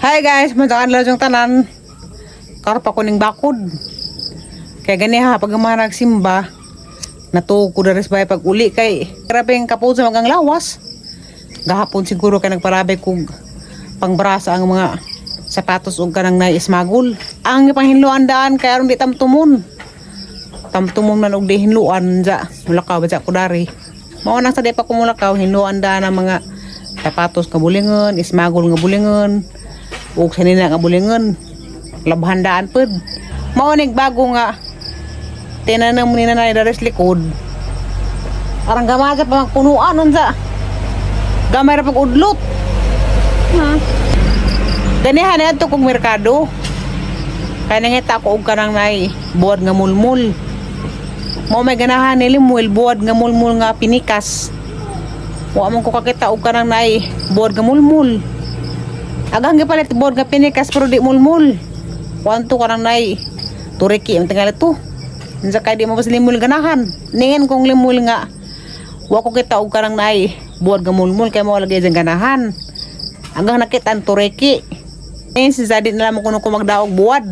Hi guys, maayong adlaw sa tanan. Karon pa ko ning bakod. Kaya gani ha, pag mga nagsimba, natuog ko diri sa bahay pag uli kay grabe ang kapoon sa magang lawas. Gahapon siguro kay nagparabay kog pangbrasa ang mga sapatos ug kanang naismagol. Ang ipanghinluan daan kay aron di tamtumon. Tamtumon man og di hinluan ja. Mulakaw ba ja ko dari. Mao nang sa di pa ko mulakaw, hinluan daan ang mga sapatos nga bulingon, ismagol nga bulingon, ug sanina nga bulingon. Labhan daan pud. Mao ning bago nga tinanom ni nanay dari sa likod. Parang gamay pa magpunuan unsa. Gamay ra pag udlot. Ganihan na ato kong merkado. Kaya nangita ko og kanang nay buwad nga mulmul. Mao may ganahan ni Limuel buwad nga mulmul nga pinikas. Wa man ko kakita og kanang nay buwad nga mulmul. Agang gipalit buwad nga pinikas pero di mulmul. Kwanto kanang nay turiki ang tingali to. Unsa kay di mo ba si Limuel ganahan? Ningin kong Limuel nga wa ko kita og kanang nay buwad nga mulmul kay mo lagi dyan ganahan. Hanggang nakita ang turiki. Eh, si Zadi na lamang kuno ko magdaog buwad.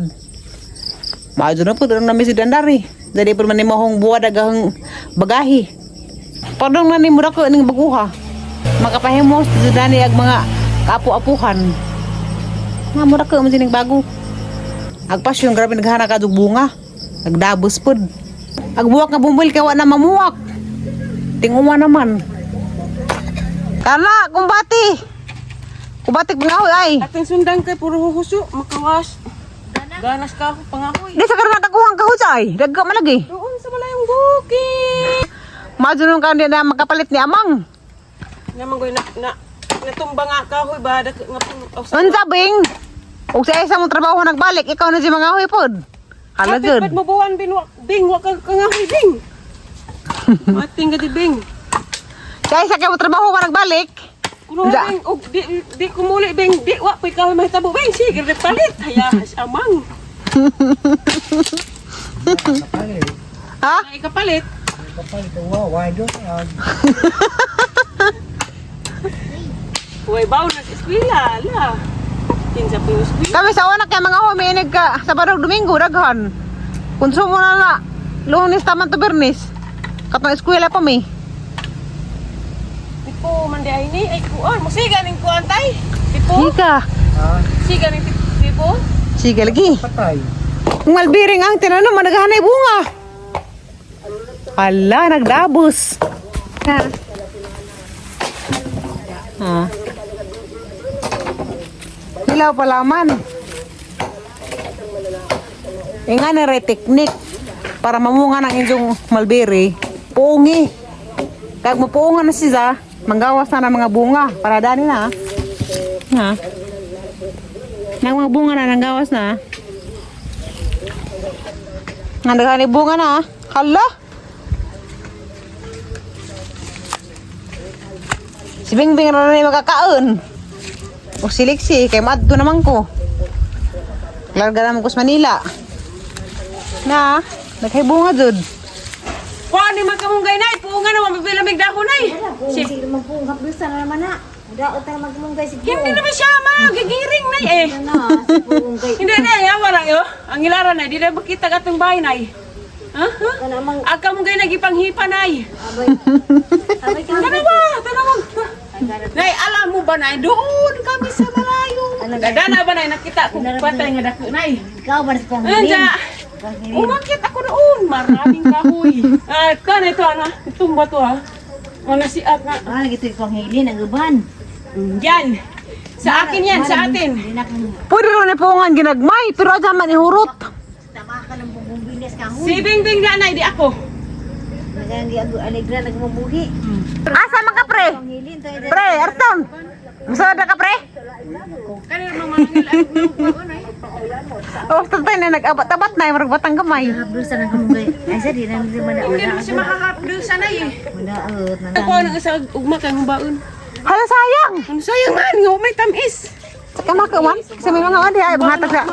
Maadyo na po, doon namin si Dandari. Dali po man ni mahong buwad agahang bagahi. Padong na ni mura ko ning baguha. Makapahimos si Dani ag mga kaapu-apuhan. Nga mura ko man sining bago. Agpasyon grabe naghana ka og bunga. Nagdabos pod. Agbuwak nga bumbil kay wa na mamuwak. Tinguma naman. Kana, kumbati. Kumbati pangahoy ay. Ating sundang kay puro huhuso, makawas. Ganas ka ako pangahoy. Di sa karon nakakuha ang kahusay. Dagka man lagi. Doon sa malayong bukid. Madunong ka na makapalit ni Amang. Naman ko na, na natumba nga kahoy ba dak nga oh, sa Unsa bing? Ug sa isa mong trabaho nagbalik, ikaw na si mga huy pod. Hala Kapit jud. ba't mo buwan bin wa bing wa ka kangahoy bing. Mating ka di bing. Sa isa kay mo trabaho ka nagbalik. Kuno Unsa? bing og di di kumuli bing di wa pay kahoy mahitabo bing sige re palit. Haya amang. Ha? Ay kapalit. Way baw na sa eskwela la. Kinsa pa yung eskwela. Kami sa una kay mga huy miinig ka sa Sabado ug Domingo daghan. Konsumo na na Lunes taman to Bernes. Katong eskwela pa mi. Tipo man di ay ni ay kuan musiga ning kuan tay. Tipo Ika. siga ning tipo. Sige lagi. Patay. Malbiring ang tinanom, managhanay bunga. Ala, nagdabos. Ha? Ha? Hilaw pala man. E nga na teknik para mamunga ng inyong mulberry. Puungi. Kag mapuungan na siya, manggawas na ng mga bunga. Para dani na. Ha? Nang mga bunga na, nanggawas na. Nga naghani bunga na. Ah. Hala! Si Bingbing na na makakaon. O si Lexi, kay maadto naman ko. Larga naman ko sa Manila. Na, naghay bunga jud. Kuan ni man kamunggay nay, puungan na mabilamig dahon nay. Si Sige naman po, kaplusa na naman na. Daot na magmunggay si Hindi naman siya ma, gigiring nay eh. Na, si Punggay. Hindi na, yawa lang yo. Ang ilaran nay, di na makita katong bahay nay. Ha? Ha? Kana mang Ang kamunggay nagipanghipa nay. abay. Abay ka. Tanawa, tanawa. Nay, alam mo ba nay, doon kami sa malayo. Dana ba nay nakita ko patay nga dako nay. Ikaw ba sa panghilin? Anja. Umakit ako doon, maraming kahoy. Ah, kan ito ana, itong bato ha. Ano si at nga. Ah, gitu yung panghilin ang uban. Yan. Sa akin yan, sa atin. Hindi na kang Pwede rin ni pungan ginagmay, pero adya man ihurot. tama ka ng bumbubilis ka Si Bingbing na nay, di ako. Nagang di ago alegra nagmumuhi. Asa man ka pre? Panghilin tayo. Pre, Arston. Musada ka pre? Kanina mga mangil ay nay. Oh, tatay na nag-abat-abat na, murag batang gamay. Kaplusa na kamunggay. Ay sa di na naman na. Hindi naman siya makakapdusa nay eh. Madaot na. Ako ang isa ugma kay humbaon. Hala sayang. Ano sayang man nga may tamis. Sa kamakawan, sa may mga wadi ay mahatag sa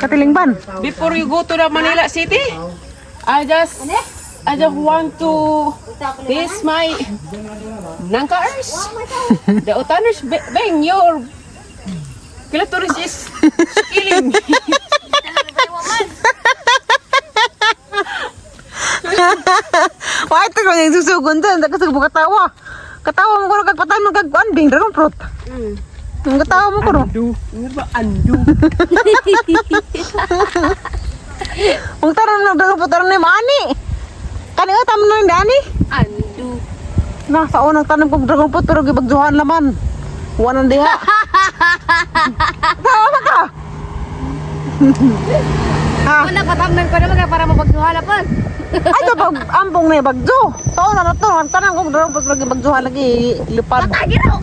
katilingban. Before you go to the Manila City, I just want to this my nangkaers. The utaners bang your Clitoris is killing me. Why ito ko yung susugon dyan? Kasi mo katawa. Katawa mo ko na kagpatay mo kagkuan bing dragon fruit. Ang katawa mo ko no. Andu. Ano ba andu? Ang taron na dragon fruit taron ni maani. Kani o tamo na ni ani. Andu. Na sa unang tanom kong dragon fruit pero gibagjuhan laman. Wanan diha. Tawa ba ka? Ha? Wala katamnan ko naman para mapagduhala pa. Ay, ito pag ambong na bagjo. Sa una na to, ang tanang kong dragon fruit pero gibagjuhan lagi lipad. Tagiro.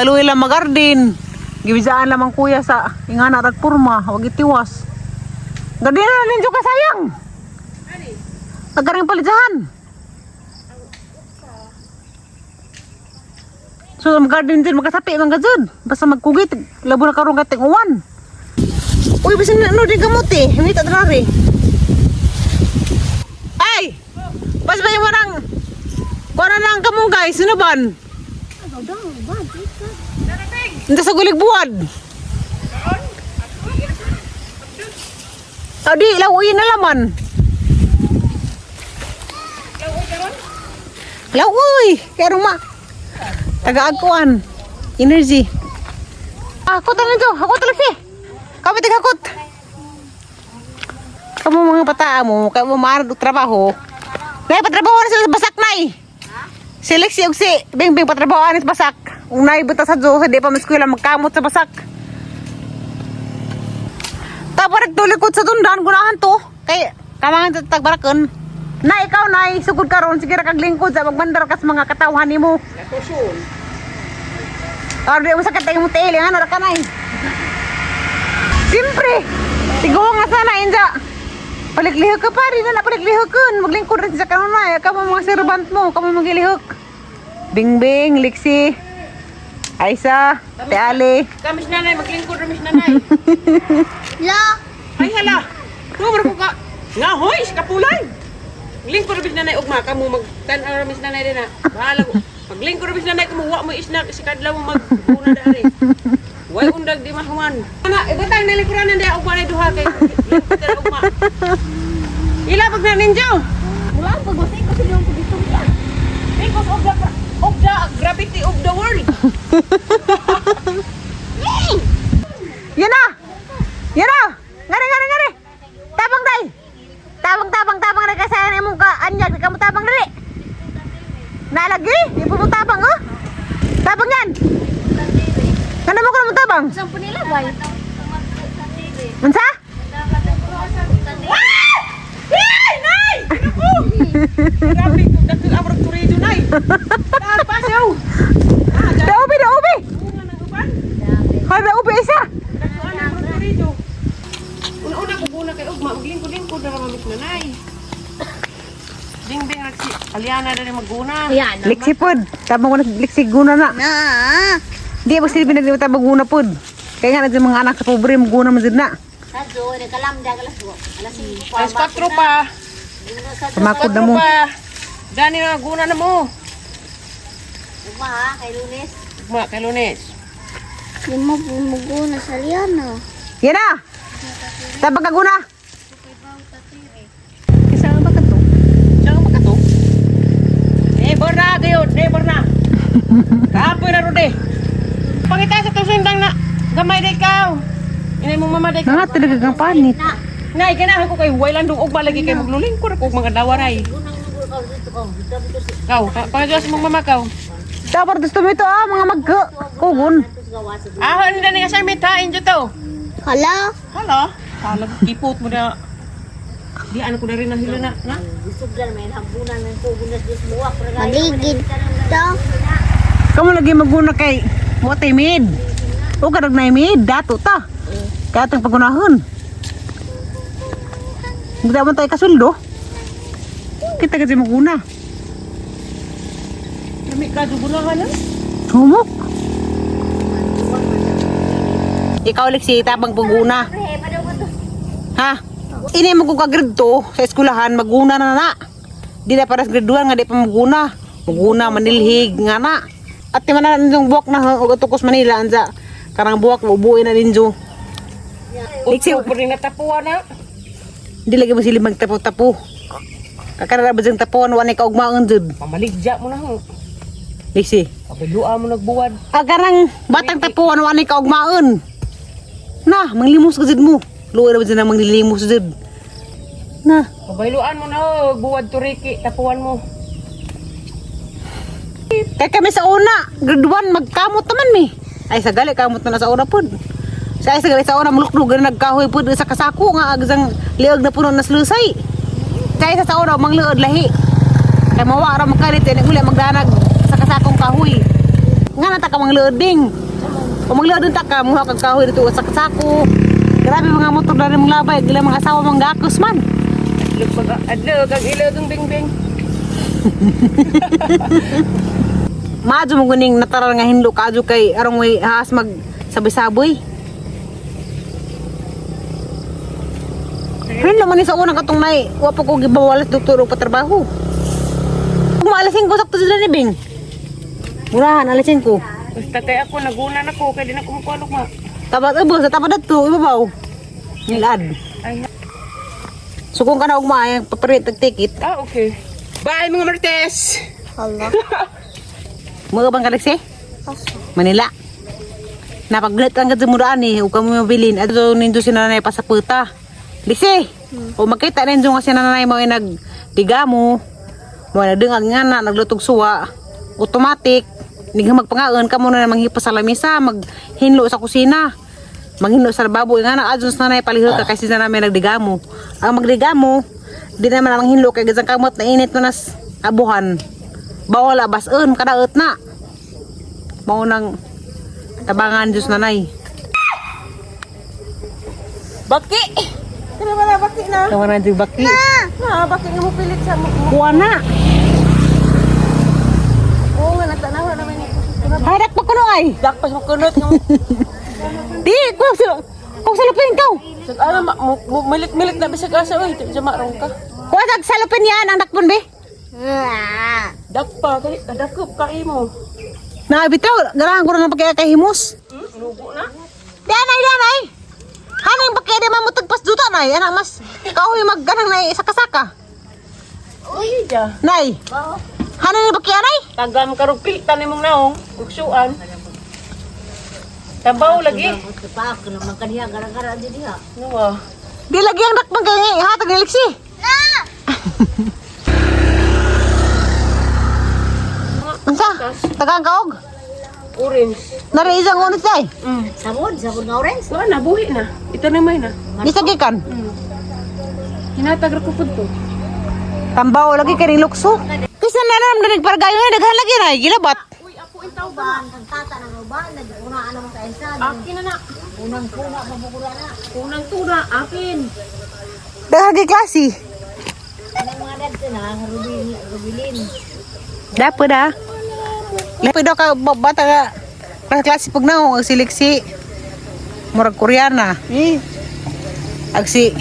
Luwi lang magardin. Gibisaan lamang kuya sa ingana rag purma, wag itiwas. Gardin na ninyo ka sayang. Tagaring palitsahan. So ang garden din makasapi man gajud. Basta magkugit, labo na karon kating uwan. Uy, bisan na ano din gamot eh. Hindi ta drari. Ay! Bas ba yung warang Kuha na lang kamo guys, sino ban? Hindi sa gulig buwad. Adi, lawuin na laman. Lawuy! Kaya ma. Taga-agkuan. Energy. Ako tanong ko. Ako talaga si. Kami tigakot. Kamu mga pataa mo, kaya mo maarad og trabaho. Nay, patrabaho na sila sa basak, nay. Si Lexi og si Bing Bing patrabaho sa basak. Ung nay buta sa Diyos, hindi pa maskwela magkamot sa basak. Tapos nagtulikod sa tundan, gunahan to. Kay kamangan sa tagbarakon. Na ikaw nay, sugod karon sige ra kag lingkod sa magbandar kas mga katawhan nimo. Natusun. Aron di mo sakit ang imong tiil, ano ra ka nay. Siyempre, tigo nga sana inja. Paliklihok ka pa rin na paliklihokon. Maglingkod rin sa kanunay. Kamo mga servant mo, kamo maglihok. Bingbing, Lixi, Aisa, Te Ali. Kamis nanay, maglingkod ramis nanay. La. Ay hala. Tumor ko ka. Nga hoy, kapulay. Maglingkod ramis nanay ugma kamo magtan-aw ramis nanay din na. Bahala ko. Maglingkod ramis nanay kamo wa mo isnak si kadlaw mo magguna dari. Way undag di mahuman. Ana, ibutang nalingkuran na ugma na duha kay lingkod na ugma. Ila pag na ninjo. Wala pag masay ko sa iyong pagitong. Because of the gravity of the world. Yan na! Yan na! Ngari, ngari, ngari! Tabang day! Tabang, tabang, tabang na kasayan imong ka anyag, di ka mo tabang dali. Nalagi? Di po mo tabang, oh? Tabang yan! Ano mo ko na mo tabang? Saan po nila bay? Unsa? Ay, nay! Naku! Grabe, dakil amrag turido, nay. Tapasaw. Ah, Daubi, daubi! bunga ng uban. Hay, daubi isa! Dakil amrag turido. Una-una ko guna kay ugma, maglingkod-lingkod na ramamit na nay. Dingbing ragsi, Aliana dali maguna. Ayan. Liksi pod. Tabang ko na liksi guna na. Na. Di ba silbi naglimot tabang guna pod. Kaya nga na mga anak sa pobre, maguna man dyan na. Sa do, nagkalam da alas 5 pa. Alas 4 pa. Pamakod na mo. 4 pa. Dani na guna na mo. Ugma ha, kay Lunes. Ugma kay Lunes. Di mo bumuguna sa Liana. Yan na! Tabang ka guna! Kasama ba ka to? Kasama ba ka to? Neighbor na kayo, neighbor na. Kapoy na rode. Pangita sa itong sundang na gamay day ikaw. Inay mong mama day ikaw. Nga talaga kang panit. Nay, ganahan ko kay way landong ugma lagi kay maglulingkod ako og mga dawaray. Kaw, pangadyo sa mong mama kaw. Dapat gusto mo ito ah, mga magka. Kugon. Ahon na nga sa mita injo to. Hala. Hala, talag kipot mo na. Di ano ko na rin nahilo na, na. Maligid to. Kamu lagi maguna kay mo tay mid. O karag na mid, dato ta. Kaya itong pagunahon. Hindi mo tayo kasuldo. Kita kasi maguna. Lami ka dugunahan na. Humok. Ikaw Lexi, tabang paguna. Ha? Ini mo kung ka-grade 2 sa eskwelahan, maguna na na. Di na para sa grade 1 nga di pa maguna. Maguna, manilhig nga na. At man na yung buwak na og tukos Manila anza. Karang buwak ubuin na ninyo. Utro pa rin natapuan na. Di lagi mo sila magtapo-tapo. Kakara ba diyang tapuan wa ni kaugmaon jud. Pamaligya mo na ho. Liksi. Kabilua mo nagbuwad. Ah, karang batang tapuan wa ni kaugmaon. Na, manglimos ka jud mo. Luoy ra ba dyan ang manglilimos jud. Na, Kabiluan mo na ho. Buwad turiki. Tapuan mo. kay kami sa una, grade 1 magkamot naman mi. Ay sa gali kamot na na sa una pud. Sa ay sa gali sa una mulukdog na nagkahoy pud sa kasako nga agsang liog na puno na slusay. Kay sa una mangluod lahi. Kay mawa ra makalit ini uli magdanag sa kasakong kahoy. Nga na ta ka mangluod ding. Kung mangluod ta ka muha kag kahoy dito sa kasako. Grabe mga motor na mong labay, gila mga asawa mong gakos man. Adlog pag adlog ang ilog ang bingbing. Maadyo mo guning nataral nga hinlo kaadyo kay arong way haas mag saboy-saboy. Hinlo man ni sa unang katong nay, wa pa ko gibawalas doktor og patrabaho. Kung maalasing ko sakto sila ni Bing. Murahan alas 5. Basta kay ako nagunan ako kay di na ko mukuha ma. Tapat ubos sa tapat dadto ibabaw. Nilad. Ay. So kung ka na og maay papalit og ticket, Ah, okay. Bye mga Martes. Hala. mo bang kaliksi? Manila. Napaglit ang kadto mo daan eh, ug kamo mabilin adto nindo si nanay pa sa puta. Liksi. O magkita nindo nga si nanay mo ay nagdigamo. Mo nagdungag nga na naglutog suwa. Automatic nig magpangaon kamo na manghipa sa lamisa, maghinlo sa kusina. Manghinlo sa lababo nga na adto sa nanay palihog ka kasi sa nanay nagdigamo. Ang magdigamo, di naman ang hinlo kay gazang kamot na init na nas abuhan. Bawal abason kadaot na. Mao nang tabangan Diyos nanay. Baki. Kaya wala baki na. Tawangan na baki. Na, baki nga mo pilit sa mo. Kuha na. Oo nga natanaw naman ni. Ay, dakpa ko no ay. Dakpas mo kunot nga mo. Di, kung sa kung salupin ka. Sag ana milit-milit na bisag asa oy, sa marong ka. Kuha sag salupin yan ang dakpon be. Dakpa kay kadakop ka imo. Na bitaw, ganahan ko na ng pagkakahimos. Lugo na. Di anay, di anay. Hanay yung pagkaya di mamutagpas duta nay. Anak mas kahoy magganang nay saka-saka. Uy, ja. Nay. Hanay yung pagkaya nay. Tagam karog pilitan nimong naong, uksuan. Tabaw lagi. Pa ako naman kaniya gara-gara di diha. Nuwa. Di lagi ang dakpon kay hatag ni Lexi. Unsa? Tagaan kaog. Orange. Nari isang unit day. Sabon, sabon nga orange. Wala na, buhi na. Ito na may na. Di sa gikan. Hinatag ra ko pud to. Tambaw lagi kay lukso. Kasi na naram na nagpargayo na daghan lagi na gilabat. Uy, ako intaw Uban, ang tata ng uban, nag-unaan naman ka isa. Akin na na. Unang kuna, mabukura na. Unang tuna, akin. Daghan kay klase. Anong mga dagto na, rubilin, rubilin. Dapat ah. Dapat daw ka bata ka ka klase pag naong ang siliksi murag Koreana. Eh. Ag si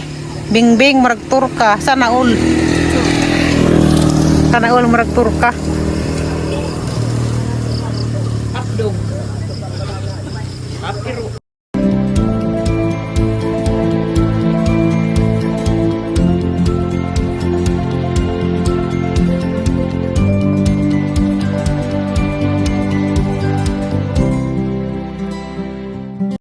Bingbing murag Turka sana all. Sana all murag Turka. Hotdog. Apiro.